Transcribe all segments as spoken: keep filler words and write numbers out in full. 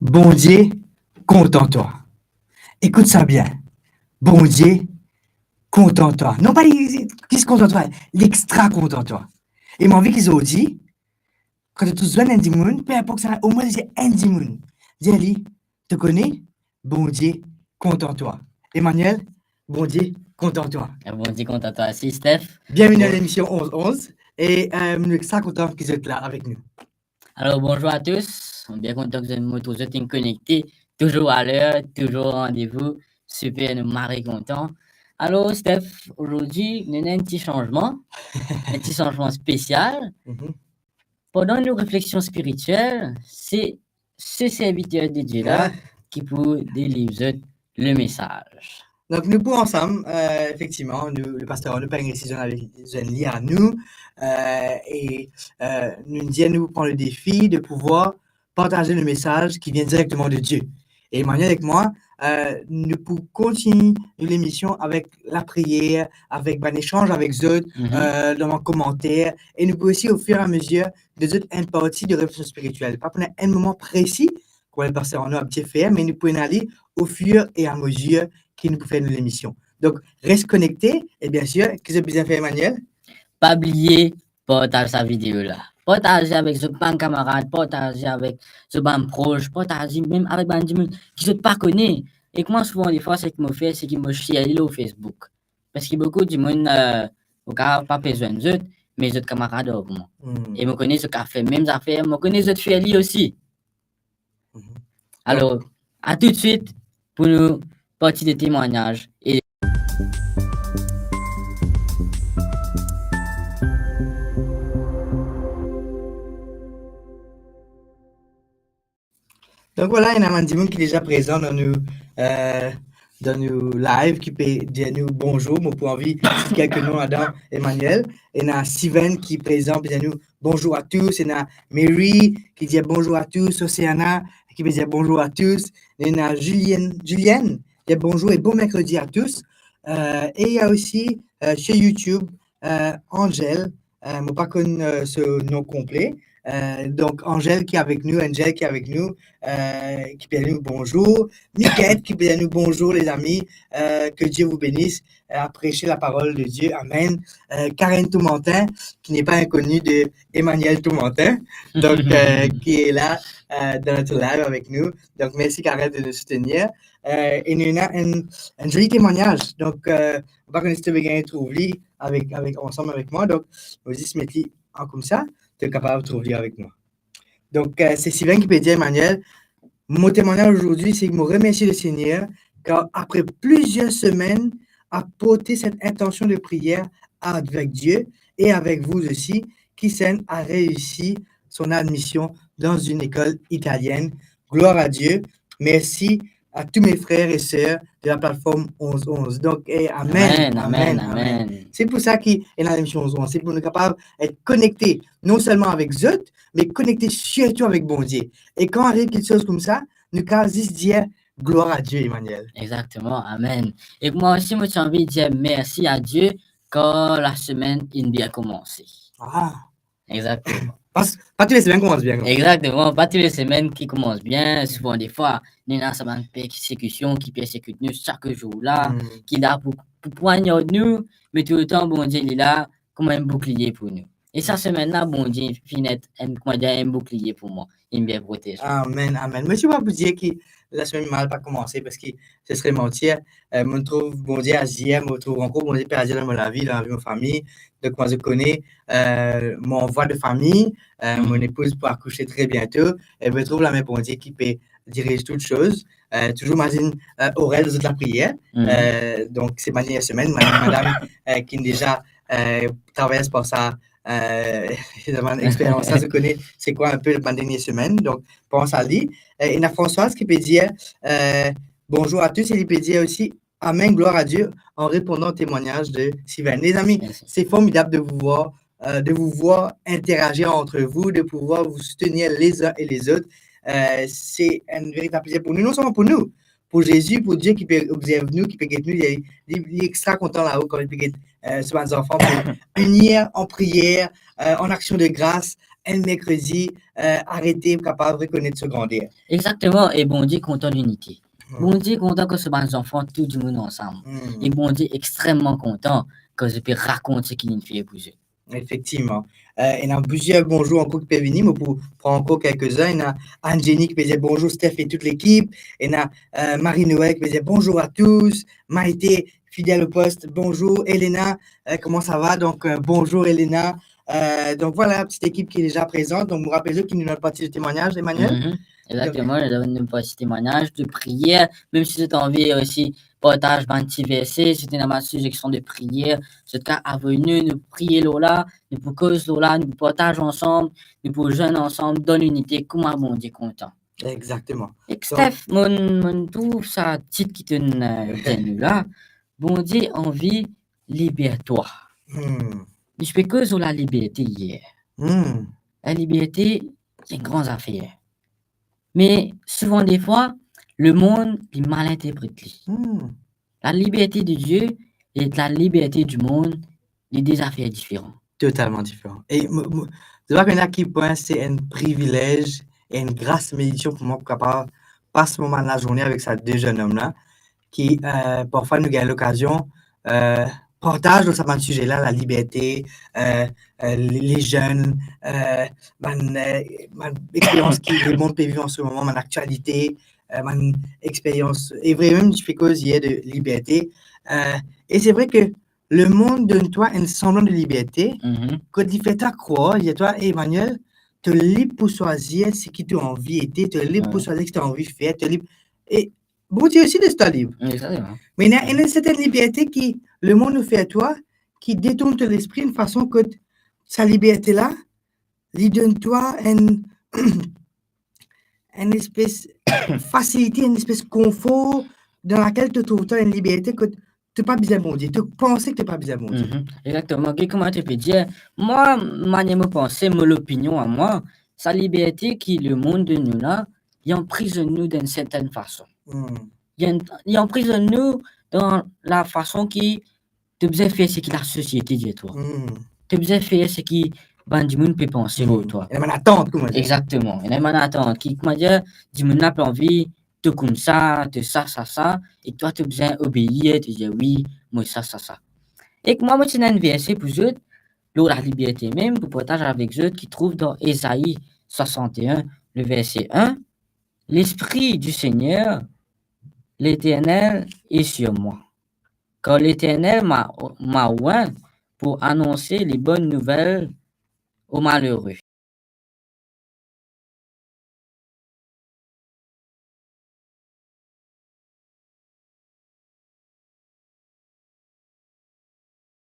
Bondie kontan twa. Ekout sa bien. Bondie kontan twa. Non pa li, li kontan twa, li extra kontan twa. E mo anvi ki zordi, kan to tous zwenn enn dimoun, pe inport sa, omwin dir enn dimoun, dir li, to kone, Bondie kontan twa. Emmanuel, Bondie kontan twa. E Bondie kontan twa osi, Steph. Bienveni dan lemision onz onz. E, euh, nou extra kontan ki zot la avek nou. Alors, bonjour à tous. Bien kontan ki mo trouv zot inn konekte. Toujours à l'heure, toujours au rendez-vous. Super, nou mari kontan. Alors, Steph, aujourd'hui, nou ena enn ti sanzman, enn ti sanzman spesial. Mhm. Pandan nou refleksion spiritiel, se se serviter de Die la, ah, ki pou deliver zot le mesaz. Donk, nou pou ansam, euh, efektivman, nou, le paster, nou pena resi zwenn avek, zwenn li a nou, euh, e, euh, nou dir nou pran le defi de pouvwar partaze le mesaz ki vien direkteman de Die. E Emmanuel ek mwa, euh, nou pou kontigne nou lemision avek lapriyer, avek bann esanz avek zot, mhm, euh, dan bann komanter, e nou pou osi, au fur et à mesure, de zot enn parti de refleksion spiritiel. Pa pou ena enn moman presi, kouma le paster Arnaud abitie fer, me nou pou ena li au fur et à mesure ki nou pou fer nou lemision. Donk, res konekte, e biensir, ki zot bizin fer, Emmanuel? Pa bliye partaz sa video la. Partaz avek zot bann kamarad, partaz avek zot bann pros, partaz mem avek bann dimoun ki zot pa kone. E kouma souvan defwa, seki mo fer, seki mo share li lor Facebook. Parski boukou dimoun, euh, ou kapav pa pe zwenn zot, me zot kamarad ar kouma. Hmm. E mo kone zot kapav fer mem zafer, mo kone zot fer li osi. Mhm. Alors, donk, à tout de suite pou nou parti de temwagnaz. E donk, vwala, ena bann dimoun ki deza prezan dan nou, euh, dan nou live, ki pe dir nou bonzour. Mo pou anvi sit kelke nom ladan, Emmanuel. Ena Steven ki prezan, pe dir nou bonjour à tous. Ena Mary ki dir bonjour à tous. Océana ki pe dir bonjour à tous. Ena Julienne, Julienne, dir bonjour et bon mercredi à tous. Euh, et il y a aussi, euh, sur YouTube, euh, Angèle, euh, mo pa konn, euh, so nom konple. Euh, donk, Angèle ki avek nou, Angèle ki avek nou, euh, ki pe dir nou bonzour. Miquette ki pe dir nou bonzour, les amis, euh, que Dieu vous bénisse, euh, à prêcher la parole de Dieu. Amen. Euh, Karen Tourmentin, qui n'est pas inconnue de Emmanuel Tourmentin, donc, euh, qui est là, euh, dans notre live avec nous. Donc, merci Karen de nous soutenir. Euh, e nou ena enn, enn zoli temwagnaz. Donk, euh, mo pa kone si to pe gagn trouv li avek, avek, ansam avek mwa. Donk, mo zis met li an koumsa, to kapav trouv li avek mwa. Donk, euh, se Steven ki pe dir, Emmanuel, mon témoignage aujourd'hui, c'est que mo remercie le Seigneur, car après plusieurs semaines à porter cette intention de prière avec Dieu et avec vous aussi, Kissen a réussi son admission dans une école italienne. Gloire à Dieu. Merci à tous mes frères et sœurs de la plateforme onze onze. Donk, eh, amen, amen, amen, amen. Se pou sa ki ena lemision onze onze, se pou nou kapav et konekte non selman avek zot, me konekte sirtou avek Bondie. E kan ariv kiksoz koumsa, nou kapav zis dir, gloire à Dieu, Emmanuel. Exactement, amen. E mwa osi, mo ti anvi dir mersi a Die, kan lasemenn inn bien koumanse. Ah. Exactement. Pa, pa tou lesemenn koumans bien, non? Exactement, pa tou lesemenn ki koumans bien. Souvan defwa, nou ena sa bann persekision ki persekit nou sak zour la, hmm, ki la pou, pou pwagnard nou, me toultan Bondie li la, kouma enn boukliye pou nou. E sa semenn la, Bondie finn et enn, kouma dir, enn boukliye pou mwa. Inn bien protez mwa. Amen, amen. Mo ti pa pou dir ki lasemenn mal pa koumanse, parski se sere mantir. Eh, mo trouv Bondie azir, mo trouv ankor Bondie pe azir dan mo lavi, dan lavi mo fami. Donk, mwa, zot kone, eh, mo an vwa de fami, eh, hmm, mon epouz pou akouse tre biento. E mo trouv lame Bondie ki pe diriz tou soz. Eh, touzour mazinn, eh, orer zot lapriyer. Hmm. Eh, donk, se bann dernie semenn, madam, madam, eh, ki deza, eh, travers par sa, eh, sa bann experience la, zot kone se kwa inpe bann dernie semenn. Donk, pans a li. Eh, ena Françoise ki pe dir, eh, bonjour à tous, e li pe dir osi, amen, gloire à Dieu, en répondant au témoignage de Steven. Les amis, merci, c'est formidable de vous voir, euh, de vous voir interagir entre vous, de pouvoir vous soutenir les uns et les autres. Euh, c'est un véritable plaisir pour nous, non seulement pour nous, pou Zezi, pou Die ki pe obzerv nou, ki pe get nou, li, li, li extra kontan lao kan li pe get, eh, so bann zanfan pou inir an priyer, eh, an aksion de gras, enn merkredi, eh, arete pou kapav rekonet so grander. Exakteman, e Bondie kontan linite. Hmm. Bondie kontan kan so bann zanfan, tou dimoun ansam. Hmm. E Bondie extreman kontan kan zot pe rakont seki linn fer pou zot. Efektivman. Eh, ena plizier bonzour ankor ki pe vini, mo pou pran ankor kelkezin. Ena Anne-Jenny ki pe dir, "Bonzour Steph e tout lekip." Ena, eh, Marie-Noël ki pe dir, "Bonzour à tous." Maïté, fidèle au poste, bonzour. Elena, eh, comment ça va? Donc, eh, bonzour Elena. Eh, donc voilà, petite équipe qui est déjà présente. Donc, mo rapel zot ki nou dan parti de temwagnaz, Emmanuel. Mhm. Exakteman, nou dan parti temwagnaz, de priyer. Mem si zot anvi osi partaz bann ti verse, si zot ena bann sizeksion de priyer, zot kav avoy nou, nou priye lor la, nou pou koz lor la, nou pou partaz ansam, nou pou zenn ansam dan linite, kouma Bondie kontan. Exakteman. Ek Steph, mo, mo trouv sa tit ki to'nn, eh, dir nou la, Bondie anvi liber twa. Hmm. Nou ti pe koz lor laliberte yer. Hmm. Laliberte, se enn gran zafer. Me souvan defwa, lemond, li mal interpret li. Hmm. Laliberte de Die ek laliberte dimond, li de zafer diferan. Totalman diferan. E mo, mo, zot pa konn a ki pwin se enn privilez e enn gras, benediksion pou mwa pou kapav pas mo bann lazourne avek sa de zenn om la, ki, eh, parfwa nou gagn lokazion, eh, partaz lor sa bann size la, laliberte, eh, eh, le, lezenn, eh, bann, eh, bann experyans ki lemond pe viv an se moman, bann aktialite, eh, bann experyans. E vremem, nou ti pe koz yer de liberte. Eh, e se vre ke lemond donn twa enn sanblan de liberte, mhm, kot li fer twa krwar, li dir twa, "Emmanuel, to lib pou swazir seki to anvi ete, to lib pou, ouais, swazir seki to anvi fer, to lib." E Bondie osi les twa lib. Exakteman. Me ena, ena enn sertenn liberte ki lemond ofer twa, ki detourn to lespri enn fason kot sa liberte la, li donn twa enn, enn espes fasilite, enn espes konfor dan lakel to trouv twa enn liberte kot to pa bizin Bondie, to panse ki to pa bizin Bondie. Mhm. Exakteman. Get kouma to pe dir, mwa, manier mo panse, mo lopinion a mwa, sa liberte ki lemond donn nou la, li anprizonn nou dan enn sertenn fason. Hmm. Li an-, li anprizonn nou dan lafason ki to bizin fer seki lasosiete dir twa. Hmm. To bizin fer seki bann dimoun pe panse lor twa. Ena bann atant, kouma dir. Exakteman. Ena bann atant ki, kouma dir, dimoun la pe anvi to koumsa, to sa, sa, sa, e twa to bizin obeir, to dir, "Wi, mo sa, sa, sa." E kouma mo ti ena enn verse pou zot, lor laliberte mem, pou partaz avek zot, ki trouv dan Ezai swasant-e-enn, le verse enn, "L'Esprit du Seigneur, l'Éternel est sur moi, car l'Éternel m'a, m'a oint pour annoncer les bonnes nouvelles aux malheureux."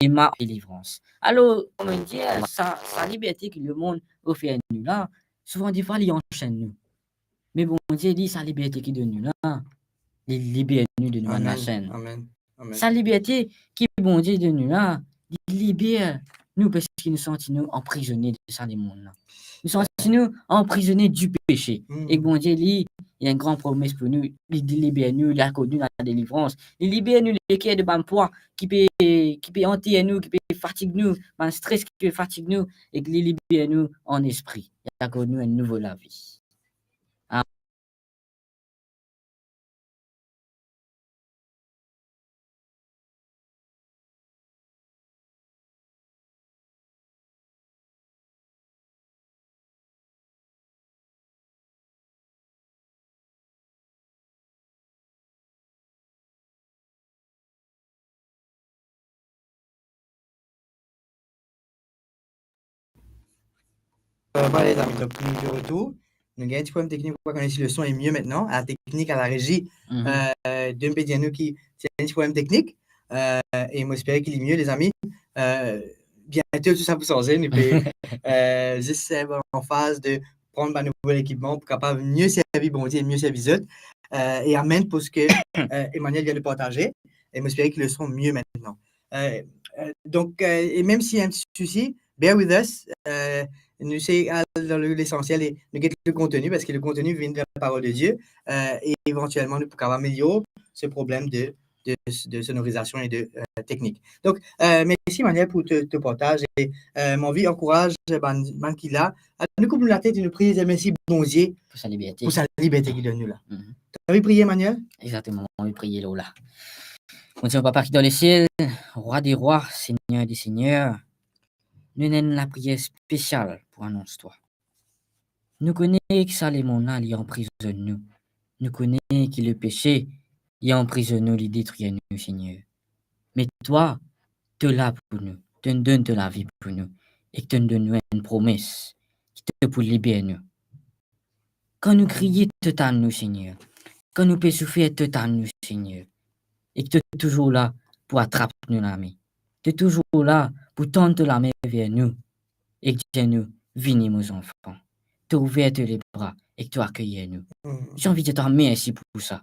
E ma delivrans. Alor, kouma dir, sa, sa liberte ki lemond ofer nou la, souvan defwa li ansenn nou. Me Bondie, li, sa liberte ki donn nou la, li liber nou de nou bann lasenn. Amen. Amen. Sa liberte ki Bondie donn nou la, li liber nou parski nou santi nou anprizone de sa lemond la. Nou santi nou anprizone di pese. Mm. E Bondie, li, li ena enn gran promes pou nou, li, li liber nou, li akord nou ladelivrans. Li liber nou leker de bann pwa ki pe, ki pe anter nou, ki pe fatig nou, bann stres ki pe fatig nou, e li liber nou an espri. Li akord nou enn nouvo lavi. Euh, voilà, les amis, donc, nou de retour. Nou gagn enn ti problem teknik, nou pa kone si le son est mieux maintenant. À la technique, à la régie, mhm, euh, donn pe dir nou ki ti ena enn ti problem teknik. Euh, e mo espere ki li mie, lezami. Euh, biento tou sa pou sanze, nou pe, euh, zis, euh, an faz de pran bann nouvo lekipman pou kapav mie servi Bondie e mie servi zot. Euh, e amen pou seki, euh, Emmanuel vient de partager. E mo espere ki le son mieux maintenant. Euh, euh, donk, euh, e mem si ena enn ti sousi, bear with us. Euh, nou se al dan le, lesansiel e nou get le konteni, parski le konteni vinn de la parol de Die, euh, e evantielman nou pou kapav amelior se problem de, de, de sonorizasion e de, euh, teknik. Donk, euh, mersi Emmanuel pou to, to partaz e, euh, mo anvi ankouraz bann, bann ki la, anou koup nou latet e nou priye, dir mersi Bondie Pou sa liberte. pou sa liberte ki donn nou la. Mhm. To anvi priye, Emmanuel? Exactement, mo anvi priye lor la. Bondie, mo Papa ki dan lesiel, Rwa de rwa, Segner de segner, nou ena enn lapriyer spesial pou anons twa. Nou kone ki sa lemonn la, li anprizonn nou. Nou kone ki lepese, li anprizonn nou, li detrir nou, Segner. Me twa, to la pou nou, to donn to lavi pou nou, e to donn nou enn promes ki to pou liber nou. Kan nou kriye, to tann nou, Segner. Kan nou pe soufer, to tann nou, Segner. E ki to touzour la pou atrap nou lame. To touzour la pou tann to lame ver nou e dir nou, "Vini, mo zanfan." To ouver to lebra e to akeyir nou. Mm. Zot anvi dir twa mersi pou sa.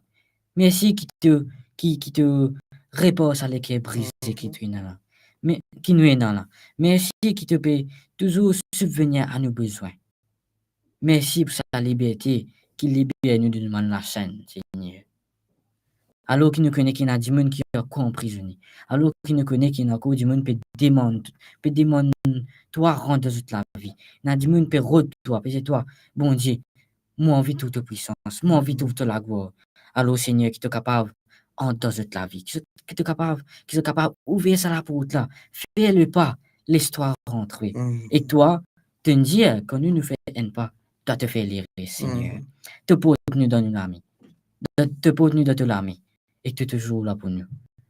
Mersi ki to, ki, ki to repar sa leker brize ki to ena la. Me, ki nou ena la. Mersi ki to pe touzour sibvenir a nou bezwin. Mersi pou sa liberte ki liber nou de nou bann lasenn, Segner. Alor ki nou kone ki ena dimoun ki ankor anprizone. Alor ki nou kone ki ena ankor dimoun pe demann, pe demann twa rant dan zot lavi. Ena dimoun pe rod twa, pe dir twa, "Bondie, mo anvi trouv to pwisans, mo anvi trouv to laglwar." Alor, Segner, ki to kapav ant dan zot lavi, ki zot, ki to kapav, ki zot kapav ouver sa laport la, fer lepa, les twa rantre. Mm. E twa, to'nn dir, kan nou, nou fer enn pa, twa to fer leres, Segner. Mm. To port nou dan nou lame. To, to port nou dan to lame. E to touzour la pou nou.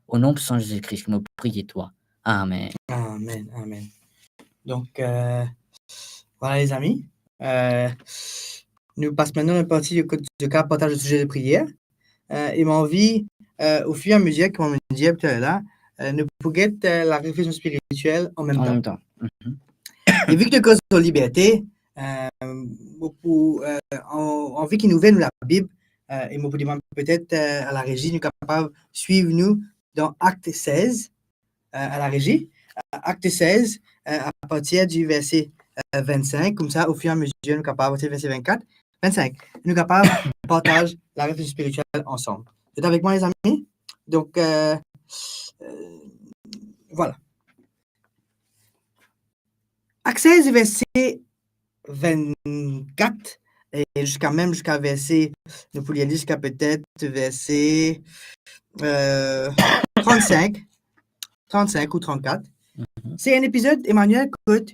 O nom puisan Zezi Kris, mo priye twa. Amen. Amen, amen. Donk, euh, vwala, lezami. Euh, nou pas aster dan laparti kot nou kapav partaz le size de priyer. Euh, e mo anvi, euh, ofir e amezir, kouma mo dir talera, euh, nou pou get, euh, larefleksion spiritiel an mem tan. An mem tan. Mhm. E vi ki nou koz lor liberte, euh, mo pou, euh, an, anvi ki nou ouver nou Labib, euh, e mo pou demann petet, euh, a larezi, nou kapav swiv nou dan Akt sez, euh, a larezi, euh, Akt sez, euh, apartir di verse, euh, vennsink, koumsa, ofir e amezir, nou kapav, apartir di verse vennkat, vennsink, nou kapav partaz larefleksion spiritiel ansam. Zot avek mwa, lezami? Donk, euh, euh, vwala. Akt sez, verse vennkat, e ziska mem, ziska verse, nou pou lir ziska petet verse, euh, trannsink, trannsink ou trannkat. Mhm. Se enn epizod, Emmanuel, kot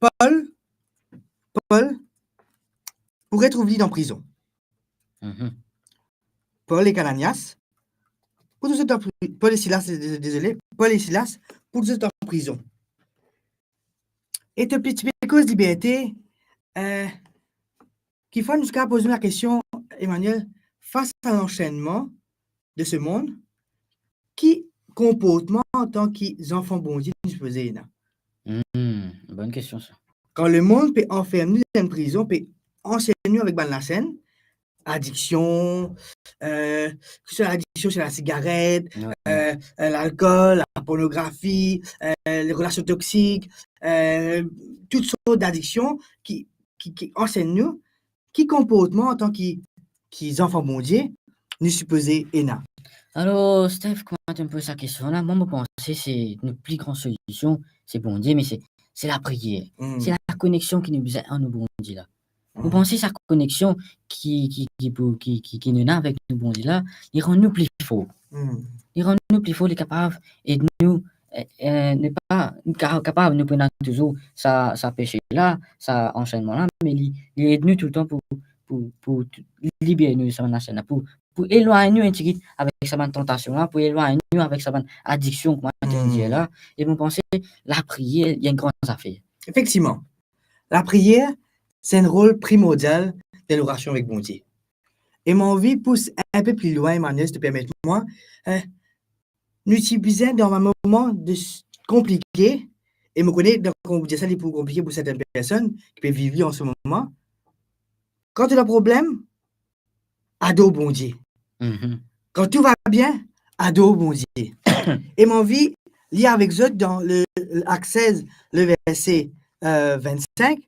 Pol, Pol pou retrouv li dan prizon. Mhm. Pol ek Ananias, pou trouv zot dan pri-, Pol e Silas, dez-, dezole, Pol e Silas, pou trouv zot dan prizon. E to pe, ti pe koz liberte, euh, kikfwa nou kapav poz nou lakestion, Emmanuel, fas a lansennman de se mond, ki konportman antan ki zanfan Bondie nou sipoze ena? Hmm, bonn kestion sa. Kan lemonn pe anferm nou dan enn prizon, pe ansenn nou avek bann lasenn, adiksion, euh, ki se swa ladiksion, se lasigaret, ouais, euh, euh, lalkol, lapornografi, euh, le relasion toksik, euh, tou sort dadiksion ki, ki, ki ansenn nou, ki konportman antan ki, ki zanfan Bondie nou sipoze ena? Alor, Steph, kouma to poz sa kestion la, mwa, mo panse se nou pli gran solision, se Bondie, me se, se lapriyer. Hmm. Se lakoneksion ki nou bizin ena avek Bondie la. Mo, hmm, panse sa koneksion ki, ki, ki pou, ki, ki, ki nou ena avek nou Bondie la, li rann nou pli for. Hmm. Li rann nou pli for, li kapav ed nou, eh, eh, ne pa, ka-, kapav nou pou ena touzour sa, sa pese la, sa ansennman la, me li, li ed nou toultan pou, pou, pou tou-, liber nou sa bann lasenn la, pou, pou elwagn nou enn tigit avek sa bann tantasion la, pou elwagn nou avek sa bann adiksion, kouma to, hmm, dir la. E mo panse lapriyer, li enn gran zafer. Efektivman. Lapriyer, se enn rol primordial dan lorasion avek Bondie. E mo anvi pous enn pe pli lwin, Emmanuel, si to permet mwa. Eh, nou ti bizin dan enn moman de s-, konplike, e mo kone, donk, kan mo dir sa, li pou konplike pou sertenn personn ki pe viv li an se moman. Kan to ena problem, ador Bondie. Mhm. Kan tou va bien, ador Bondie. E mo anvi lir avek zot dan le, le Akt sez, le verse euh, vingt-cinq,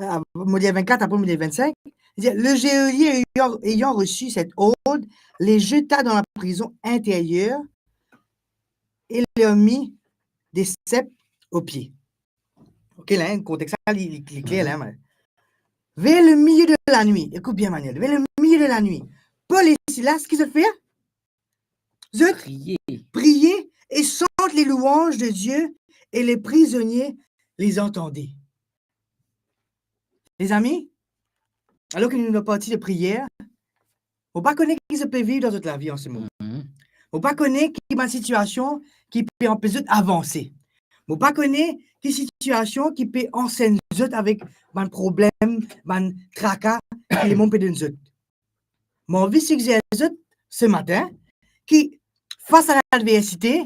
euh, mo lir vingt-quatre, apre mo lir vingt-cinq, li dir, le geôlier ayant, ayant reçu cet ordre, les jeta dans la prison intérieure et leur mit des ceps aux pieds. Ok, la, hein, kontext la, li, li, li kler la, hein. Vers le milieu de la nuit, écoute bien, Manuel, vers le milieu de la nuit, Paul et Silas, ki zot fer? Zot priye. Priye et chantent les louanges de Dieu et les prisonniers les entendaient. Lezami, alor ki nou dan parti de priyer, mo pa kone ki zot pe viv dan zot lavi an se moman. Mhm. Mo pa kone ki bann sitiasion ki pe anpes zot avanse. Mo pa kone ki sitiasion ki pe ansenn zot avek bann problem, bann traka ki lemond pe donn zot. Mo anvi sigezer zot se matin ki, fas a ladversite,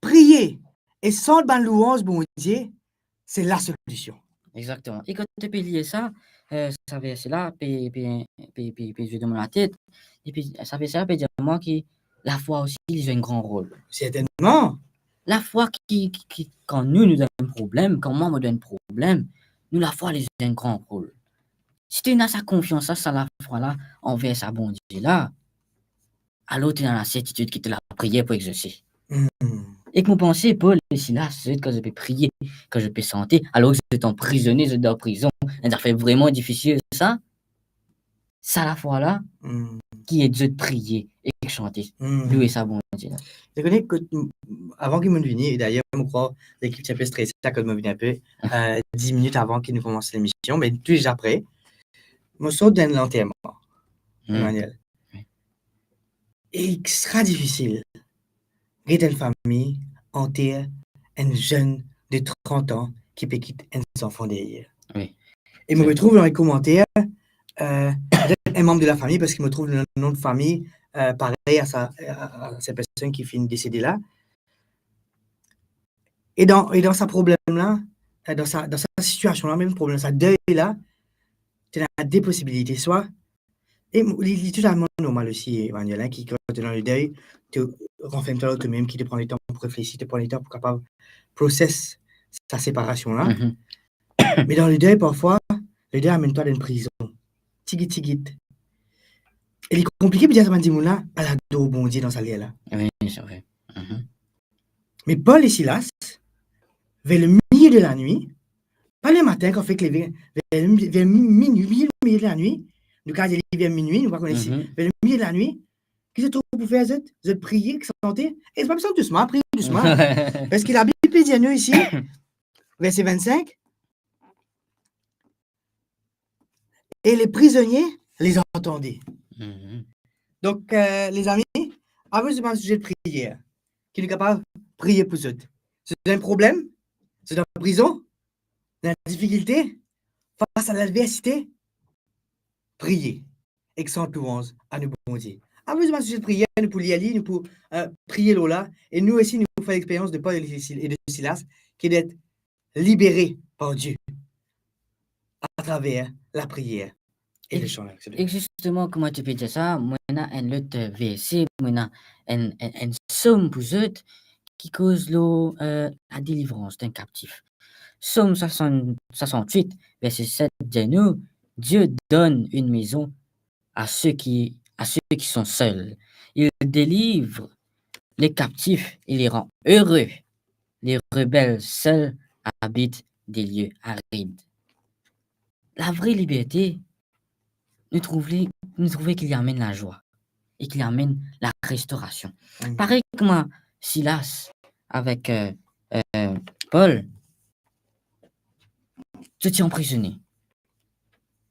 priye e sant bann louanz Bondie, se lasolision. Exakteman. E kan to pe lir sa, eh, sa verse la pe, pe, pe, pe, pe zwe dan mo latet. Epi sa verse la pe dir mwa ki lafwa osi, li zwe enn gran rol. Sertennman. Lafwa ki, ki, ki, kan nou, nou dan enn problem, kan mwa, mo dan enn problem, nou lafwa, li zwe enn gran rol. Si to ena sa konfians la, sa lafwa la anver sa Bondie la, alor to ena lasertitid ki to lapriyer pou exose. Hmm. Ek mo panse Paul e Silas, zot, kan zot pe priye, kan zot pe sante, alor ki zot anprizone, zot dan prizon, enn zafer vreman difisil sa, sa lafwa la, hmm, ki ed zot priye ek sante, hmm, loue sa Bondie la. To kone kot, m-, avan ki mo vini, e dayer, mo krwar lekip ti inpe strese, akoz mo vini inpe, eh, dis minit avan ki nou koumans lemision, me tou le de apre, mo sort dan enn lanterman, hmm, Emmanuel. Wi. Extra difisil. Get enn fami anter enn zenn de trant an ki pe kit enn zanfan deryer. Wi. E mo retrouv dan le komanter, eh, enn manb de lafami, parski mo trouv le nom de fami, eh, parey a sa, a, a, a sa personn ki finn desede la. E dan, e dan sa problem la, eh, dan sa, dan sa sitiasion la, mem problem sa, dey la, to ena de posibilite. Swa, e mo-, li, li totalman normal osi, Emmanuel, hein, ki kan to dan le dey, to ranferm twa lor twa mem, ki to pran letan pou reflesi, to pran letan pou kapav process sa separasion la. Mhm. Me dan le dey, parfwa, le dey amenn twa dan enn prizon. Tigit, tigit. E li konplike pou dir sa bann dimoun la, al ador Bondie dan sa ler la. Wi, se vre. Mhm. Me Paul e Silas, ver le milieu de la nuit, pa le matin kan fek leve, ver, ver minwi, milieu, milieu de la nuit, nou kapav dir li ver minwi, nou pa kone si, mhm, ver le milieu de la nuit, ki zot trouv pou fer zot? Zot priye, sante, e zot pa bizin dousman, priye dousman. Parski Labib pe dir nou isi, verse vingt-cinq, et les prisonniers les entendaient. Mhm. Donk, eh, lezami, avan nou koumans size priyer, ki nou kapav priye pou zot. Zot dan enn problem, zot dan prizon, dan difikilte, fas a ladversite, priye ek sant louanz a nou Bondie. Avan nou koumans size priyer, nou pou lir li, nou pou, eh, priye lor la, e nou osi nou pou fer lexperyans de Paul e Sil-, e de Silas, ki d'être libérés par Dieu à travers la prière et le chant. Ek zisteman, kouma to pe dir sa, mo ena enn lot, eh, verse, mo ena enn, enn, enn psom pou zot ki koz lor, eh, ladelivrans d'un captif. Psom soixante, soixante-huit, verset sept dir nou, Dieu donne une maison à ceux qui, à ceux qui sont seuls. Il délivre les captifs et les rend heureux. Les rebelles seuls habitent des lieux arides. Lavre liberte, nou trouv li, nou trouve ki li amenn lazwa e ki li amenn larestorasion. Mm. Parey kouma Silas avek, eh, eh, Paul, zot ti anprizone.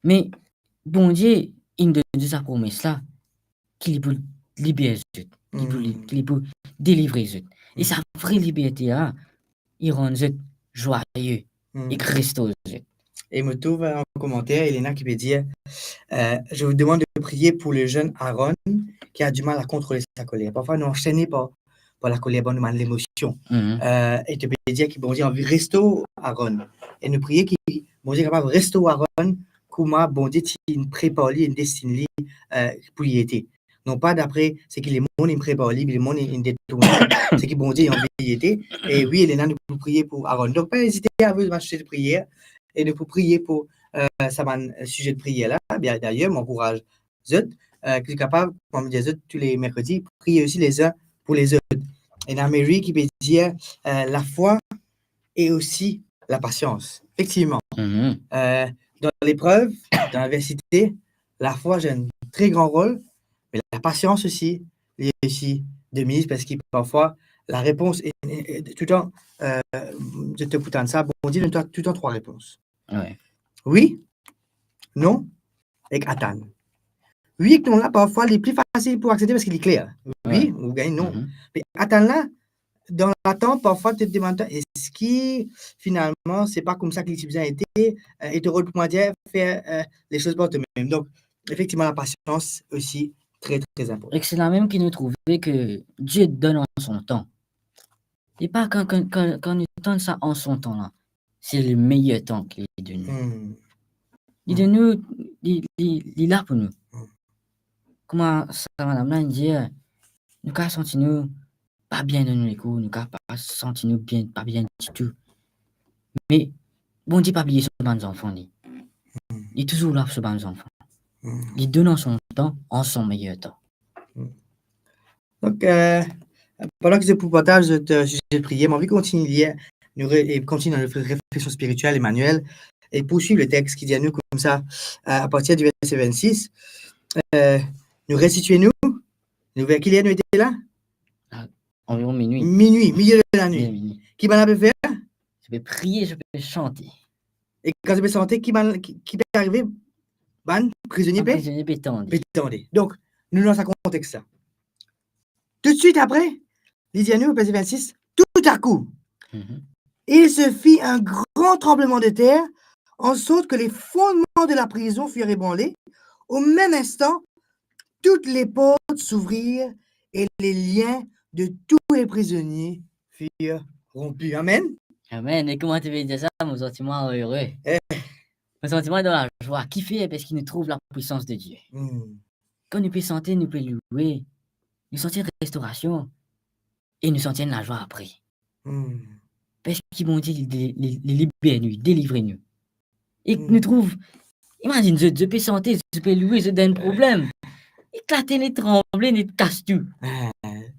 Me Bondie inn donn zot sa promes la, ki li pou liber zot, ki pou li-, mm, ki li pou delivre zot. E, mm, sa vre liberte la, li rann zot zwaye, mm, e ki restore zot. E mo trouv, eh, enn komanter, Elena ki pe dir, eh, je vous demande de prier pour le jeune Aaron qui a du mal à contrôler sa colère. Parfwa nou ansene par par lakoler, bann bann lemosion. Mhm. Eh, e to pe dir ki Bondie anvi restore Aaron. E nou priye ki Bondie kapav restore Aaron, kouma Bondie ti prepar li, inn destin li, eh, pou li ete. Non pa dapre seki lemonn inn prepar li, lemonn inn, inn detourn li, seki Bondie anvi li ete. E wi, Elena, nou pou priye pou Aaron. Donk, pa ezite avek bann size de priyer, e nou pou priye pou, eh, sa bann size de priyer la. Bien, dayer, mo ankouraz zot, eh, ki kapav, kouma mo dir zot tou le merkredi, priye osi lezin pou lezot. Ena Mary ki pe dir, eh, lafwa e osi lapasians. Efektivman, mhm, eh, dan leprev, dan ladversite, lafwa zwe enn tre gran rol, me lapasians osi, li osi de miz, parski parfwa larepons, e, e, e, toutan, eh, zot tou pou tann sa, Bondie donn twa toutan trwa repons. Wi. Wi, non ek atann. Wi ek non la, parfwa, li pli fasil pou aksepte parski li kler. Wi, wi, ou gagn non. Mhm. Me atann la, dan latant, parfwa, to demann twa, eski finalman, se pa koumsa ki li ti bizin ete, eh, e to rod pou mwa dir, fer, eh, lesoz par tomem. Donk, efektivman, lapasians osi, tre, tre inportan. Ek se la mem ki nou trouve ke Die donn an son tan. E pa kan, kan, kan, kan nou tann sa an son tan la, se le meyer tan ki li donn nou. Hmm. Li donn nou, li, li, li la pou nou. Hmm. Kouma sa madam la inn dir, nou kav santi nou pa bien dan nou lekor, nou kav pa santi nou bien, pa bien ditou. Me Bondie pa bliye so bann zanfan li. Hmm. Li touzour la pou so bann zanfan. Hmm. Li donn an son tan, an son meyer tan. Hmm. Donk, eh, pandan ki zot pou partaz zot, eh, size de priyer, mo anvi kontign lir, nou re-, e kontign dan refleksion spiritiel, Emmanuel, e poursuiv le text ki dir nou koumsa, eh, apartir di verse vennsis, eh, nou resitie nou, nou ver ki ler nou ete la? Ah, anviron minwi. Minwi, milie de lanwit. Milie, minwi. Ki bann la pe fer? Zot pe priye, zot pe sante. E kan zot pe sante, ki bann, ki, ki pe arive? Bann prizonie pe, prizonie pe tande. Pe tande. Donk, nou dan sa kontex la. Toutswit apre, li dir nou, verse vennsis, toutakou, mhm, il se fit un grand tremblement de terre, en sorte que les fondements de la prison furent ébranlés. Au même instant, toutes les portes s'ouvrirent et les liens de tous les prisonniers furent rompus. Amen. Amen. E kouma to pe dir sa, mo santi mwa ere. Eh. Mo santi mwa dan lazwa. Kifer? Parski nou trouv lapwisans de Die. Hmm. Kan nou pe sante, nou pe loue, nou santi enn restorasion e nou santi enn lazwa apre. Hmm. Parski Bondie, li, li, li, li liber nou, li delivre nou. E, hmm, nou trouv, imazinn zot, zot pe sante, zot pe loue, zot dan enn problem. Eklat, net tranble, net kas tou. Eh,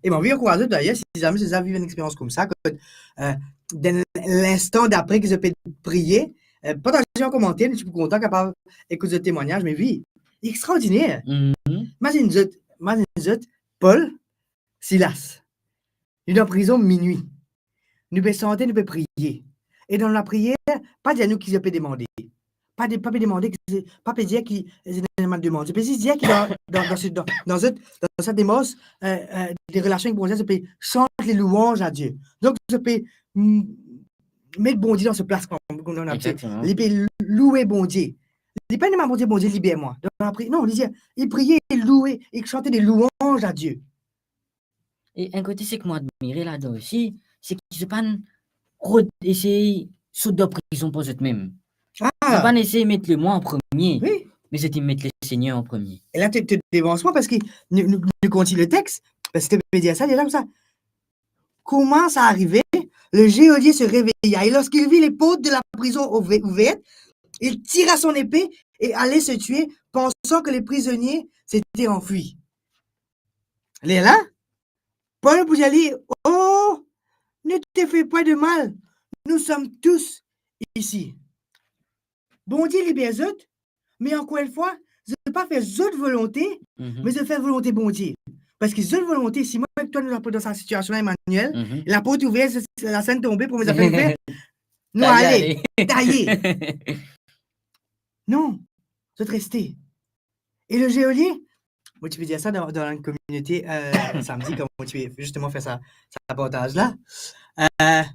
e mo anvi ankouraz zot dayer, si zame zot inn viv enn experians koumsa, kot, eh, dan linstan dapre ki zot pe priye, eh, partaz an komanter, nou ti pou kontan kapav ekout zot temwagnaz, me wi, extraordiner. Mhm. Imazinn zot, imazinn zot, Paul, Silas. Nou dan prizon minwi. Nou pe sante, nou pe priye. E dan lapriyer, pa dir nou ki zot pe demande. Pa de, pa pe demande ki, pa pe dir ki, eh, zot ena demande. Zot pe zis dir ki dan, dan, dan se, dan, dan zot, dan sa demars, eh, eh, de relasion avek Bondie, zot pe chant les louanges à Dieu. Donk, zot pe, mm, met Bondie dan so plas, kouma, kouma nou pe dir. Exactement. Li pe loue Bondie. Li pa demann Bondie, Bondie, liber mwa. Dan lapri-, non, li dir, li priye, li loue, li chante des louanges à Dieu. E enn kote, seki mo admire ladan osi, seki zot pa'nn rod-, esey sot dan prizon par zot mem. Ah! Zot pa'nn esey met lemwa an premie, wi, me zot inn met Lesegner an premie. E la, to, to devans mwa, parski nou, nou, nou kontign letext, parski to pe dir sa, li la koumsa. Kouma sa arive, le geôlier se réveilla, et lorsqu'il vit les portes de la prison ouve-, ouvertes, il tira son épée et allait se tuer, pensant que les prisonniers s'étaient enfuis. Lerla, Paul pou dir li, "Oh, ne te fais point de mal, nous sommes tous ici." Bondie liber zot, me ankor enn fwa, zot pa fer zot volonte, mhm, me zot fer volonte Bondie. Parski zot volonte, si mwa ek twa nou dan sa sitiasion la, Emmanuel, mhm, laport ouver, lasinn tonbe, premie zafer nou fer, nou ale, taye. Non, zot reste. E le geôlier, mo ti pe dir sa dan, dan enn kominote, eh, samdi, kan mo ti pe zisteman fer sa, sa partaz la. Eh,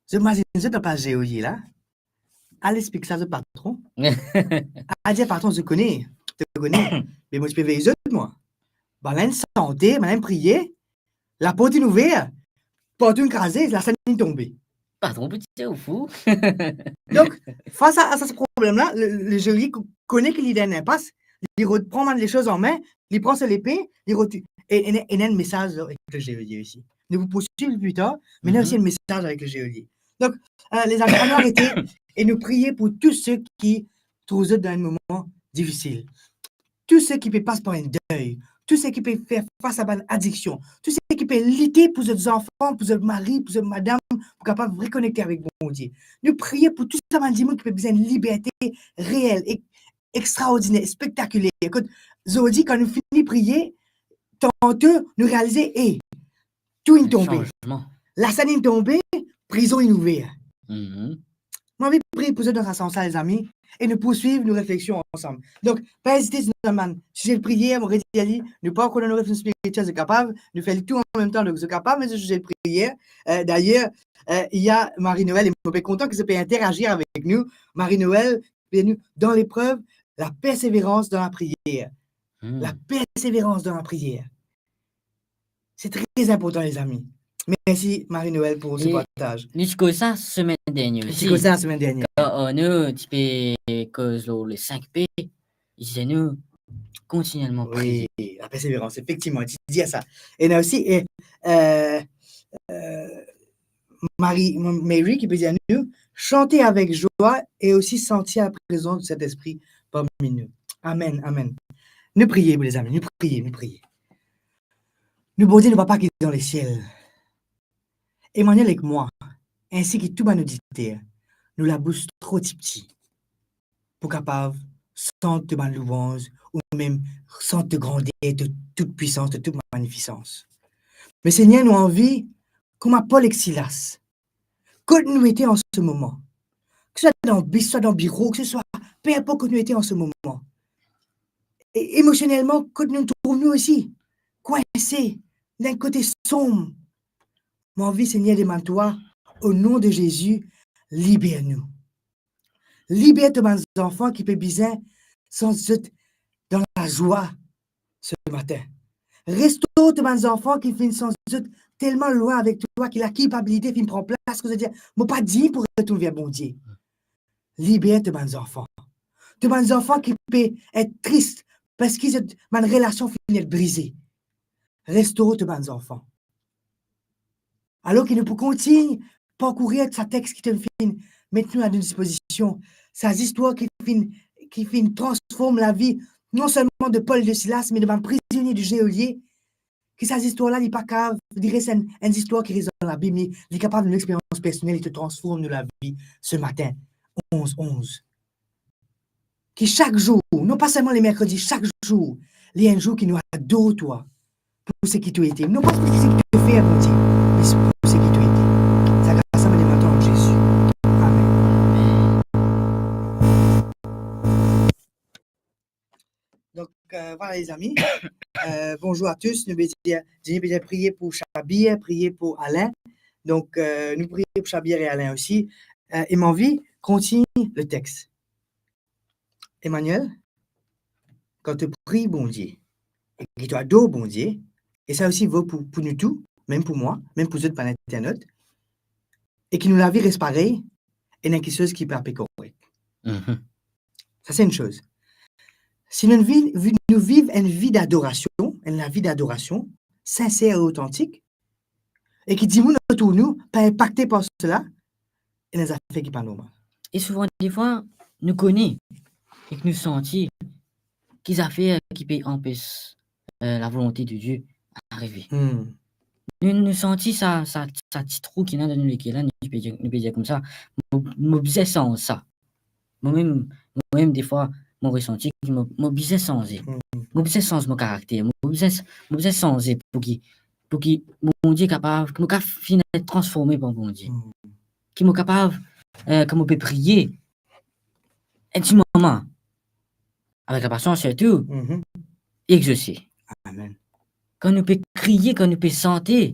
zot imazinn zot dan plas geôlier la, al explik sa zot patron. Al dir patron, zot kone, to kone, me mo ti pe vey zot, mwa. Bannla inn sante, bannla inn priye, laport inn ouver, port inn kraze, lasinn inn tonbe. Patron pou tir ou fou. Donk, fas a, a sa problem la, le, le geôlier ko-, kone ki li dan enn inpas, li repran bann lesoz an me, li pran so lepe, li roti-, e, e, e ena enn mesaz avek le geolie osi. Nou pou pourswiv pli tar, me ena osi enn mesaz avek le geolie. Donk, euh, lezami, anou arete e nou priye pou tou seki trouv zot dan enn moman difisil. Tou seki pe pas par enn dey, tou seki pe fer fas a bann adiksion, tou seki pe lite pou zot zanfan, pou zot mari, pou zot madam, pou kapav rekonekte avek Bondie. Nou priye pou tou sa bann dimoun ki pe bizin enn liberte reel e extraordiner, spektakiler. Kot zordi, kan nou fini priye, tanto nou realize, e, tou inn tonbe. Sanzman. Lasien inn tonbe, prizon inn ouver. Mhm. Mo anvi priye pou zot dan sa sans la, lezami, e nou pourswiv nou refleksion ansam. Donk, pa ezite, zot bann size de priyer, mo redir li, nou pa ankor dan nou refleksion spiritiel, zot kapav, nou fer li tou an mem tan, donk zot kapav met zot size de priyer. Euh, dayer, euh, ena Marie-Noëlle, e mo pe kontan ki zot pe interagir avek nou. Marie-Noëlle, pe dir nou, dans l'épreuve, la persévérance dans la prière. Hmm. La persévérance dans la prière. Se tre inportan, lezami. Mersi, Marie-Noëlle, pou se partaz. E nou ti koz sa semenn dernie osi. Nou ti koz sa semenn dernie. Kan, euh, nou ti pe koz lor le cinq P, li dir nou kontinielman priye. Wi, la persévérance, efektivman, ti dir sa. E ena osi, e, euh, euh, Marie, Mary ki pe dir nou, chanter avec joie et aussi sentir la présence du Saint-Esprit parmi nous. Amen, amen. Nou priye, lezami, nou priye, nou priye. Nou Bondie, nou Papa ki dan lesiel, Emmanuel ek mwa, ensi ki tou bann oditer, nou labous tro tipti pou kapav sant to bann louanz, ou mem sant to grander, to tout pwisans, to tout manifisans. Me Segner, nou anvi, kouma Pol ek Silas, kot nou ete an se moman, ki swa dan bis, swa dan biro, ki swa, pe inport kot nou ete an se moman, e emosionelman, kot nou trouv nou osi, kwinse, dan enn kote sonm, mo anvi, Segner, demann twa, o non de Zezi, liber nou. Liber to bann zanfan ki pe bizin santi zot dan lazwa se matin. Restor to bann zanfan ki finn santi zot telman lwin avek twa ki lakilpabilite finn pran plas, ki zot dir, "Mo pa dign pou retourn ver Bondie." Liber to bann zanfan. To bann zanfan ki pe et tris parski zot bann relasion finn et brize. Restor to bann zanfan. Alor ki nou pou kontign parkourir sa text ki to finn met nou a nou dispozision, sa zistwar ki finn, ki finn transform lavi non selman de Pol, de Silas, me de bann prizonie, de geolie, ki sa zistwar la, li pa kapav, li res enn, enn zistwar ki res dan Labib, li, li kapav nou experience personel, li to transform nou lavi se matin, onz onz. Ki sak zour, non pa selman le merkredi, sak zour, li enn zour ki nou ador twa pou seki to ete. Non pa pou seki to fer, Bondie, me pou seki to ete. Sa gras la, mo demann twa an Zezi. Amen. Donk, euh, vwala, lezami. Euh, bonzour a tous. Nou pe dir, Jenny pe dir priye pou Shabir, priye pou Alain. Donk, euh, nou priye pou Shabir e Alain osi. Euh, e mo anvi kontign le text. Emmanuel, kan to priy Bondie, e ki to ador Bondie, e sa osi vo pou, pou nou tou, mem pou mwa, mem pou zot bann internot, e ki nou lavi res parey, ena kiksoz ki pa pe korek. Mhm. Sa se enn soz. Si nou vi-, vi-, nou viv enn vi dadorasion, enn lavi dadorasion, sinser e otantik, e ki dimoun otour nou pa inpakte par sela, ena zafer ki pa normal. E souvan, defwa, nou kone ek nou santi ki zafer ki pe anpes, euh, lavolonte de Die arive. Hmm. Nou, nou santi sa, sa, sa ti trou ki ena dan nou leker la, nou pe dir, nou pe dir koumsa, mo, mo bizin sanz sa. Mo mem, mo mem defwa, mo resanti ki mo, mo bizin sanze. Hmm. Mo bizin sanz mo karakter. Mo bizin, mo bizin sanze pou ki, pou ki Bondie kapav, ki mo kapav finn transforme par Bondie. Hmm. Ki mo kapav, euh, kan mo pe priye, enn ti moman, avek lapasians sirtou, mhm, exose. Amen. Kan nou pe kriye, kan nou pe sante,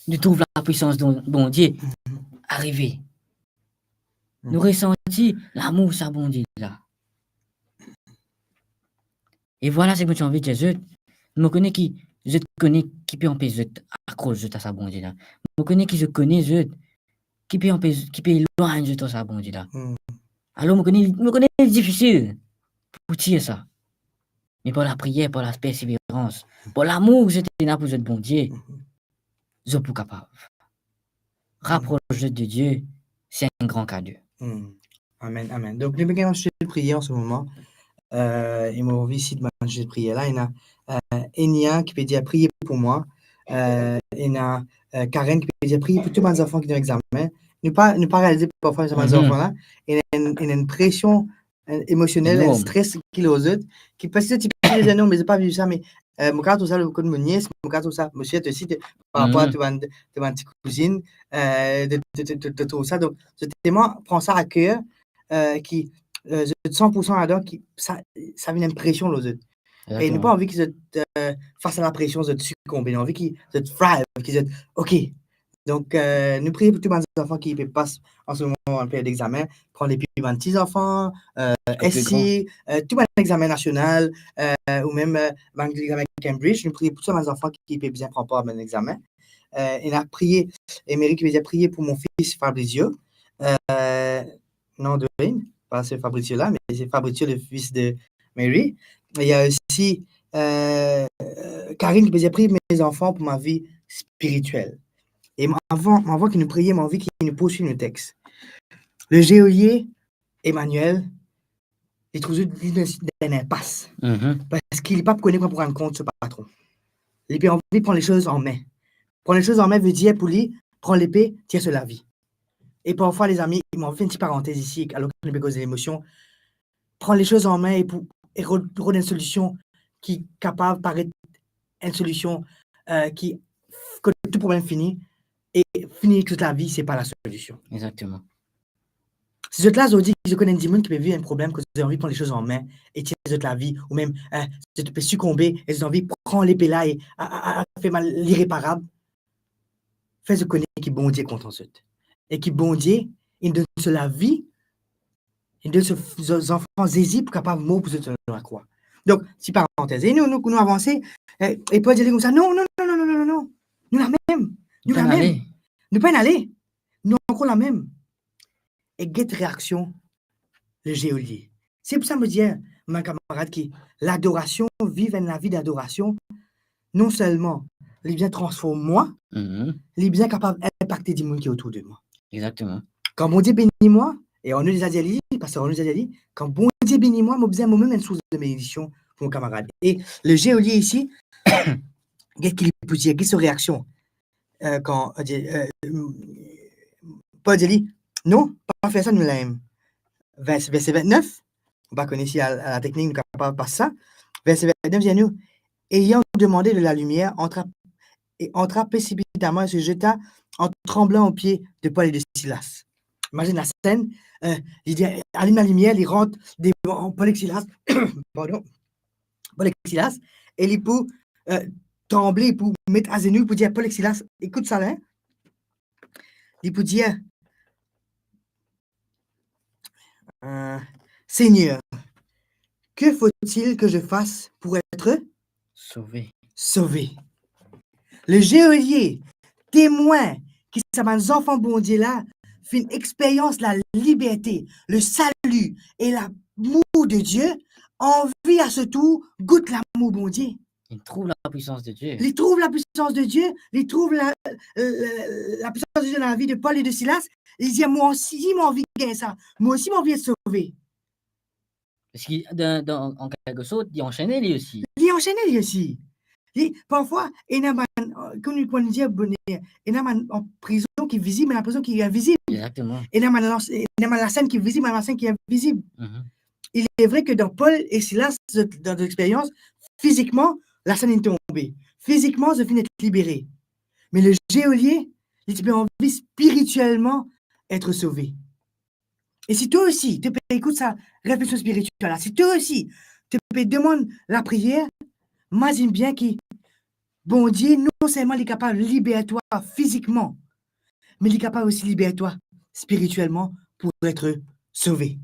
nou trouv lapwisans Bon-, Bondie, mhm, arive. Nou, mhm, resanti lamour sa Bondie la. E vwala seki mo ti anvi dir zot. Mo kone ki zot kone ki pe anpes zot akros zot a sa Bondie la. Mo kone ki zot kone zot ki pe anpes, ki pe elwagn zot ar sa Bondie la. Hmm. Alor, mo kone, mo kone li difisil pou tir sa. me par lapriyer, par laperseverans, par lamour ki zot ena pou zot Bondie, Mhm. zot pou kapav rapros zot de Die, se enn gran kado. Hmm. Amen, amen. Donk, nou pe gagn enn size de priyer an se moman. Euh, e mo anvi sit bann size de priyer la. Ena, euh, Enia ki pe dir, "Priye pou mwa." Euh, ena, euh, Karen ki pe dir, "Priye pou tou bann zanfan ki dan examen." Nou pa, nou pa realize parfwa sa bann Mhm. zanfan la. Ena enn, ena enn presion, enn emosionel, enn Enorm. stres ki lor zot, ki parski zot ti piti, zot dir, "Non, me zot pa viv sa," me, euh, mo kapav trouv sa lor kot mo nies, mo kapav trouv sa, mo sir osi, de, par rapor a Mhm. tou bann, tou bann ti kouzinn, euh, de, de, de, de, de trouv sa. Donk, zot telman pran sa a ker, euh, ki, euh, zot san pou san ladan, ki, sa, sa vinn enn presion lor zot. E nou Exactement. pa anvi ki zot, euh, fas a lapresion, zot sikonbe. Nou anvi ki zot thrive, ki zot, ok. Donk, euh, nou priye pou tou bann zanfan ki pe pas an se moman bann period examen, pran lepe bann ti zanfan, euh, Kot pli gran. S C, euh, tou bann examen nasional, euh, ou mem, euh, bann examen Cambridge, nou priye pou tou bann zanfan ki pe bizin pran par bann examen. Euh, e nou priye, e Mary ki pe dir, "Priye pou mon fis Fabrizio." Euh, non de rien, pa se Fabrizio la, me se Fabrizio, le fils de Mary. Il y a aussi, euh, Karine ki pe dir, "Priye pou mes enfants, pou ma vie spirituelle." E mo, avan, avan ki nou priye, mo anvi ki nou pourswiv nou text. Le geôlier, Emmanuel, li trouv li dan, dan enn inpas. Mhm. Parski li pa kone kouma pou rann kont so patron. Li pe anvi pran lesoz an me. Pran lesoz an me ve dir pou li pran lepe, tir so lavi. E parfwa, lezami, mo anvi fer enn ti parantez isi, alor ki nou pe koz lemosion. Pran lesoz an me e pou, e rod, rod enn solision ki kapav paret enn solision, euh, ki, kot tou problem fini, e fini ek zot lavi, se pa lasolision. Exactement. Si zot la zordi, zot konn enn dimoun ki pe viv enn problem, kot zot anvi pran lesoz an me e tir zot lavi, ou mem, euh, zot pe sikonbe e zot anvi pran lepe la e a, a, a, a fer mal lireparab, fer zot kone ki Bondie kontan zot. E ki Bondie, li donn so lavi, li donn so, so zanfan Zezi pou kapav mor pou zot lor lakrwa. Donk, ti parantez. E nou, nou, nou avanse, e, e Pol dir li koumsa, "Non, non, non, non. Nou lamem. Nou lamem. Nou pa'nn ale. Nou ankor lamem." E get reaksion le geôlier. Se pou sa mo dir, mo kamarad, ki ladorasion, viv enn lavi dadorasion, non selman li bizin transform mwa, mhm, li bizin kapav inpakte dimoun ki otour de mwa. Exactement. Kan Bondie beni mwa, e Arnaud deza dir li, paster Arnaud deza dir li, kan Bondie beni mwa, mo bizin momem enn sours de benedision pou mo kamarad. E le geôlier isi, get ki li pou dir, get so reaksion. Euh, kan, euh, di, euh, Pol dir li, "Non, pa fer sa, nou lamem." Vers, verse vintnef, mo pa kone si a, a la teknik nou kapav pas sa. Verse vintnef dir nou, "Ayant demandé de la lumière, entra, et entra précipitamment et se jeta en tremblant aux pieds de Paul et de Silas." Imazinn lasenn, euh, li dir, "Alim lalimier," li rant devan Pol ek Silas, pardon, Pol ek Silas, e li pou, euh, tranble, pou met azenou, pou dir Pol ek Silas, ekout sa la, hein. Li pou dir, euh, "Seigneur, que faut-il que je fasse pour être sauvé?" Sauvé. Le geôlier, temwin ki sa bann zanfan Bondie la finn experyans laliberte, le salut et l'amour de Dieu, anvi a so tour gout lamour Bondie. Li trouv lapwisans de Die. Li trouv lapwisans de Die, li trouv la, la, lapwisans de Die dan lavi de Pol e de Silas. Li dir, "Mwa osi, mo anvi gagn sa. Mwa osi, mo anvi et sove." Parski dan, dan, an kelke sort, li ansene li osi. Li ansene li osi. Li, parfwa, ena bann, euh, kouma, kouma nou dir, bonè, ena bann an prizon ki vizib, ena prizon ki invizib. Exactement. Ena bann las-, ena bann lasenn ki vizib, bann lasenn ki invizib. Mhm. Il est vrai que dan Pol e Silas, zot, dan zot experyans, fizikman, lasenn inn tonbe. Fizikman, zot finn et libere. Me le geolie, li ti pe anvi spiritielman et sove. E si twa osi, to pe ekout sa refleksion spiritiel la, si twa osi, to pe demann lapriyer, mazinn bien ki Bondie, non selman li kapav liber twa fizikman, me li kapav osi liber twa spiritielman pou et sove.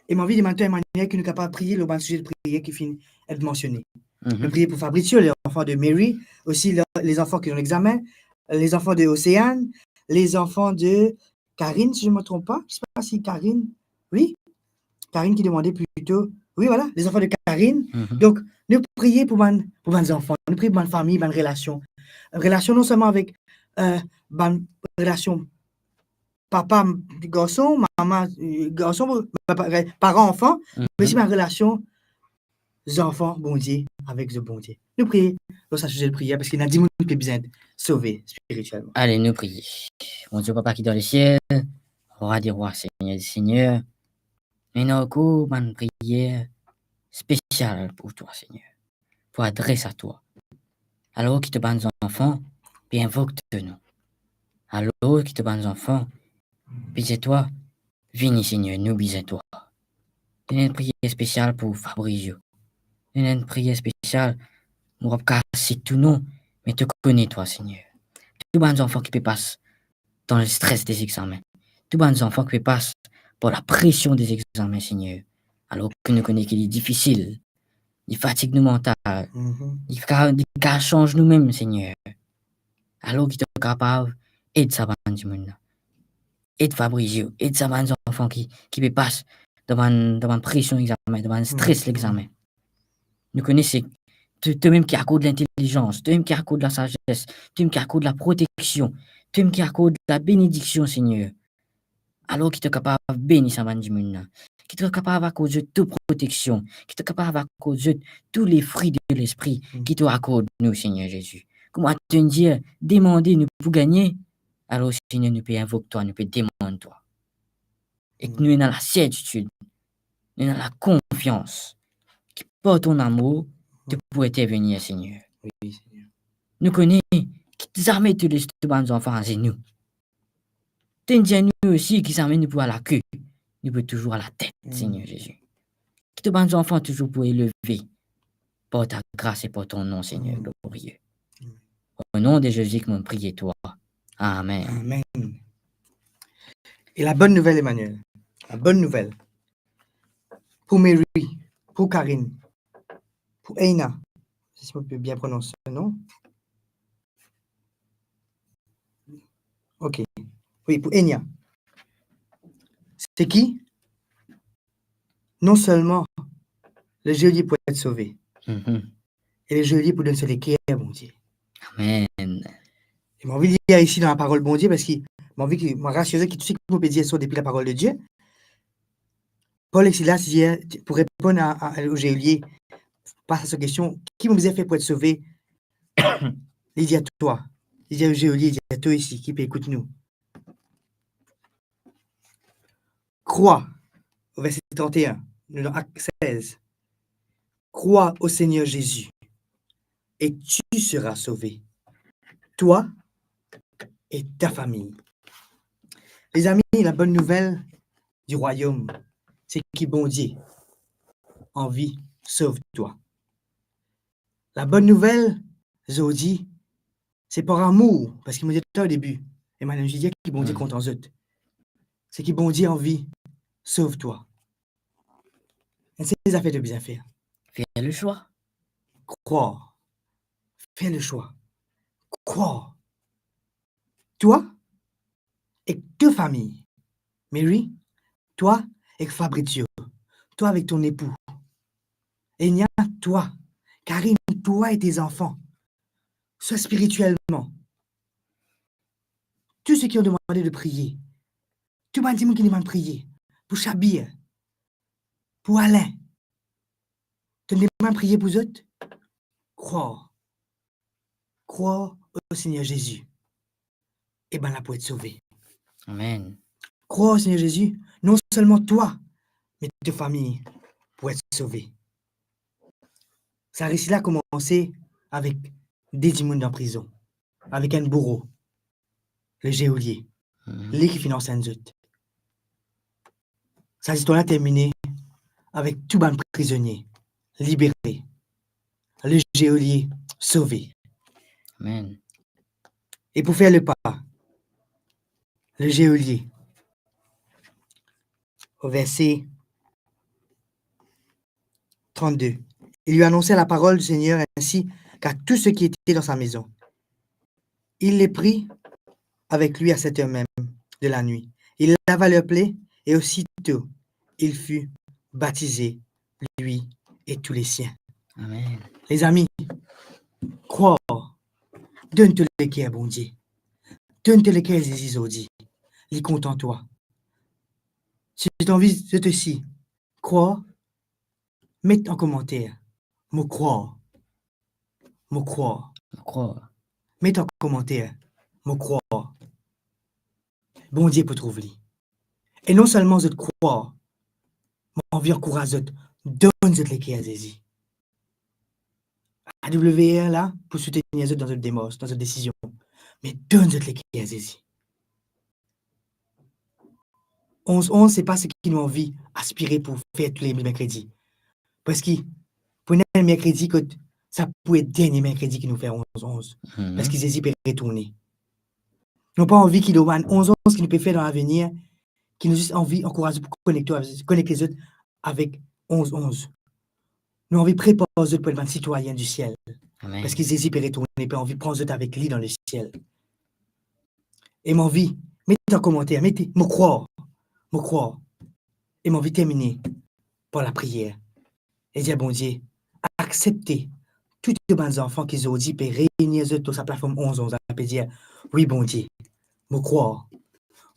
E mo anvi demann twa enn manier ki nou kapav priye lor bann size de priyer ki finn et mansione. Mhm. Nou priye pou Fabrizio, les enfants de Mary, osi le, les enfants ki dan lexamen, les enfants de Océane, les enfants de Karine, si je me trompe pas. Je sais pas si Karine, oui, Karine ki demande plito, wi, vwala, lezanfan de Karine. Mhm. Donk, nou priye pou bann, pou bann zanfan, nou priye pou bann fami, bann relasion. Relasion non selman avek, eh, bann relasion papa, garson, mama, eh, garson, pa-, pa-, paran, anfan, mhm, me osi bann relasion zanfan Bondie avek zot Bondie. Nou priye lor sa size de priyer, parski ena dimoun ki bizin sove spiritielman. Ale, nou priye. Bondie, Papa ki dan lesiel, Rwa de rwa, Segner de segner, nou ena ankor bann priyer spesial pou twa, Segner, pou adres a twa. Alor ki to bann zanfan pe invok to non. Alor ki to bann zanfan pe dir twa, "Vini, Segner, nou bizin twa." Donn enn priyer spesial pou Fabrizio. Donn enn priyer spesial, mo pa kav sit tou non, me to kone twa, Segner. Tou bann zanfan ki pe pas dan lestres de zegzamin. Tou bann zanfan ki pe pas par lapresion de zegzamin, Segner. Alor ki nou kone ki li difisil, li fatig nou mantal, mhm, li ka, li ka sanz nou mem, Segner. Alor ki to kapav ed sa bann dimoun la. Ed Fabrizio, ed sa bann zanfan ki, ki pe pas dan bann, dan bann presion legzamin, dan bann stres, mhm, legzamin. Nou kone se to, to mem ki akord lintelizans, to mem ki akord lasazes, to mem ki akord laproteksion, to mem ki akord labenediksion, Segner. Alor ki to kapav beni sa bann dimoun la. Ki to kapav akord zot tou proteksion, ki to kapav akord zot tou lefri de Lespri, mm, ki to akord nou, Segner Zezi. Kouma to dir, demande, nou pou gagne. Alor, Segner, nou pe invok twa, nou pe demann twa. Ek, mm, nou ena lasertitid, nou ena lakonfians ki par to lamour, to pou intervenir, Segner. Wi, Segner. Nou kone ki zame to les to bann zanfan azenou. To dir nou osi ki zame nou pou al ake, nou pou touzour al latet, mm, Segner Zezi. Ki to bann zanfan touzour pou eleve par ta gras e par to nom, Segner, mm, glorie. Mm. O nom de Zezi ki mo priye twa. Amen. Amen. E la bonn nouvel, Emmanuel, la bonn nouvel pou Mary, pou Karine, pou Eina, si mo pe bien prononse, non? Ok. Wi, pou Enya. Se ki, non selman le jolie pou et sove, mhm, e le jolie pou donn so leker Bondie. Amen. E mo anvi lir isi dan laparol Bondie, parski mo anvi ki, mo rasir ki tou seki mo pe dir se depi laparol de Die. Pol ek Silas dir, pou reponn a, a, o jolie, pas a so kestion, ki mo bizin fer pou et sove? Li dir twa, li dir o jolie, li dir twa isi ki pe ekout nou. Krwar, o verse trant e enn, nou dan Ak sez. Crois au Seigneur Jésus et tu seras sauvé, toi et ta famille. Lezami, la bonn nouvel di rwayom, se ki Bondie anvi sov twa. La bonn nouvel zordi, se par amour, parski mo dir twa o debi, e mo dir ki Bondie, hmm, kontan zot. Se ki Bondie anvi sov twa. Enn sel zafer to bizin fer. Faire le choix. Croire. Faire le choix. Croire. Twa ek to fami. Mary, twa ek Fabrizio. Twa avek ton epou. Enya, twa. Karine, twa e to zanfan. Swa spiritielman. Tous ceux qui ont demandé de prier. Tou bann dimoun ki demann priye. Pou Shabir. Pou Alain. To demann priye pou zot. Croire. Croire au Seigneur Jésus. E bann la pou et sove. Amen. Croire au Seigneur Jésus, non selman twa, me to fami pou et sove. Sa resi la koumanse avek de dimoun dan prizon, avek enn bouro, le geolie, mhm, li ki finn ansenn zot. Sa zistwar la termine avek tou bann prizonie libere, le geolie sove. Amen. E pou fer lepa, le geolie, o verse trente-deux, il lui annonça la parole du Seigneur ainsi qu'à tous ceux qui étaient dans sa maison. Il les prit avec lui à cette heure même de la nuit. Il lava leurs plaies et aussitôt il fut baptisé lui et tous les siens. Amen. Lezami, krwar, donn to leker Bondie. Donn to leker Zezi zordi. Li kontan twa. Si zot anvi zot osi krwar, met an komanter, mo krwar. Mo krwar. Mo krwar. Met an komanter, mo krwar. Bondie pou trouv li. E non selman zot krwar, mo anvi ankouraz zot, donn zot leker Zezi. A W R la pou soutenir zot dan zot demars, dan zot desizion. Me donn zot leker Zezi. Onz onz, se pa seki nou anvi aspire pou fer tou le merkredi. Parski pou ena enn merkredi kot sa pou et dernie merkredi ki nou fer onz onz. Mhm. Parski Zezi pe retourne. Nou pa anvi ki lor bann onz onz ki nou pe fer dan lavenir, ki nou zis anvi ankouraz zot pou konekte, konekte zot avek onz onz. Nou anvi prepar zot pou et bann sitwayin disiel. Amen. Parski Zezi pe retourne, pe anvi pran zot avek li dan lesiel. E mo anvi met an komanter, met, mo krwar, mo krwar. E mo anvi termine par lapriyer e dir Bondie, aksepte tou bann zanfan ki zordi pe reini zot lor sa platform onz onz la, pe dir, wi Bondie, mo krwar.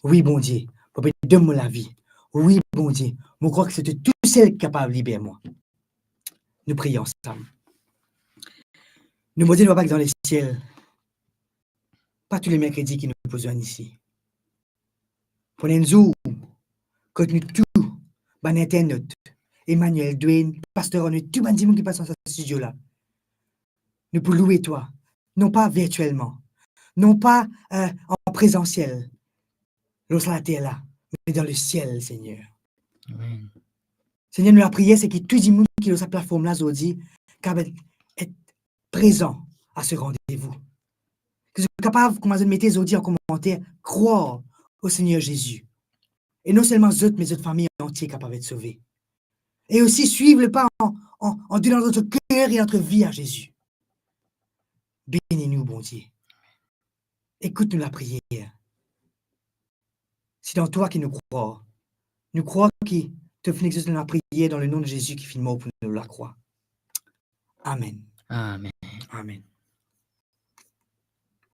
Wi Bondie, mo pe donn mo lavi. Wi Bondie, mo krwar ki se to tousel ki kapav liber mwa. Nou priye ansam. Nou Bondie, nou Papa ki dan lesiel, pa tou le merkredi ki nou pou zwenn isi. Pou enn zour kot nou tou, bann internot, Emmanuel, Dwayne, Paster Arnaud, tou bann dimoun ki pas dan sa studio la, nou pou loue twa, non pa virtielman, non pa, eh, an prezansiel, lor sa later la, me dan lesiel, Segner. Amen. Segner, nou lapriyer, se ki tou dimoun ki lor sa platform la zordi, kapav et prezan a se randevou. Ki zot kapav, kouma zot mete zordi an komanter, krwar o Segner Zezi. E non selman zot, me zot fami antie kapav et sove. E osi swiv le pa an, an, an donn zot ker e zot vi a Zezi. Beni nou, Bondie. Ekout nou lapriyer. Se dan twa ki nou krwar. Nou krwar ki to finn exauce nou lapriyer dan le nom de Zezi ki finn mor pou nou lakrwa. Amen. Amen. Amen.